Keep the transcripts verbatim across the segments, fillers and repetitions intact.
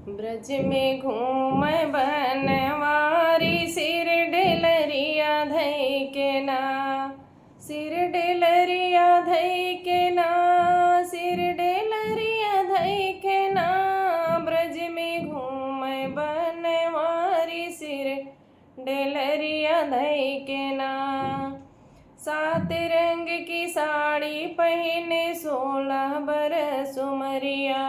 ब्रज में घूमै बनवारी, सिर डेलरिया धइ के ना। सिर डेलरिया धइ के ना, सिर डेलरिया धइ के ना। ब्रज में घूमै बनवारी, सिर डेलरिया धइ के ना। सात रंग की साड़ी पहिने, सोलह बरस उमरिया।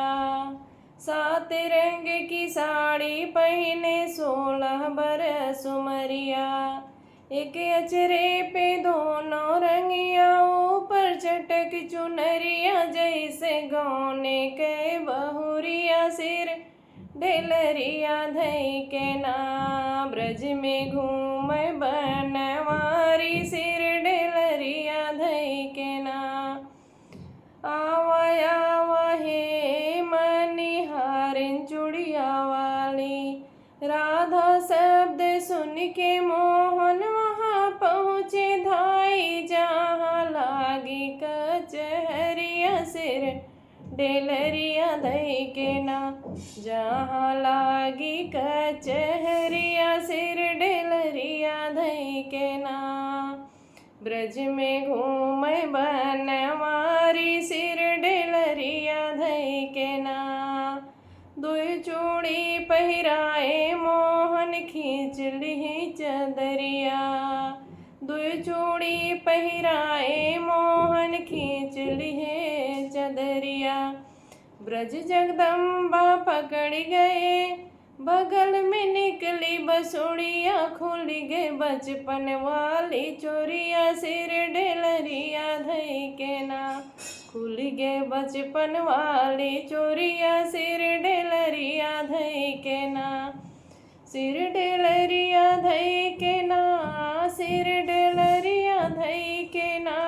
सात रंग की साड़ी पहिने, सोलह बरस उमरिया। एक अचरे पे दोनों रंगिया, ऊपर चटक चुनरिया। जइसे गौने कै बहुरिया, सिर डेलरिया धइ के ना। ब्रज में घूमै बनवारी, सिर डेलरिया धइ के ना। आवा आवा हे मनिहारिन चुड़िया वाली, राधा शब्द सुन के मोहन वहाँ पहुँचे धाई। जहाँ लागी कचहरिया, सिर डेलरिया धइ के ना। जहाँ लागी कचहरिया, सिर डेलरिया धइ के ना। ब्रज में घूमै बनवारी, सिर डेलरिया धइ के ना। दुइ चूड़ी पहिराए मोहन, खींच लिहे चदरिया। दुइ चूड़ी पहिराए मोहन, खींच लिहे चदरिया। ब्रज जगदम्बा पकड़ि गए, बगल में निकली बसुड़िया। खुलि गए बचपन वाली चोरिया, सिर डेलरिया धइ के ना। खुलि गए बचपन वाली चोरिया, सिर डेलरिया धइ के ना। सिर डेलरिया धइ के ना, सिर डेलरिया धइ के ना।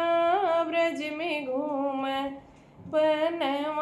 ब्रज में घूमै बनवा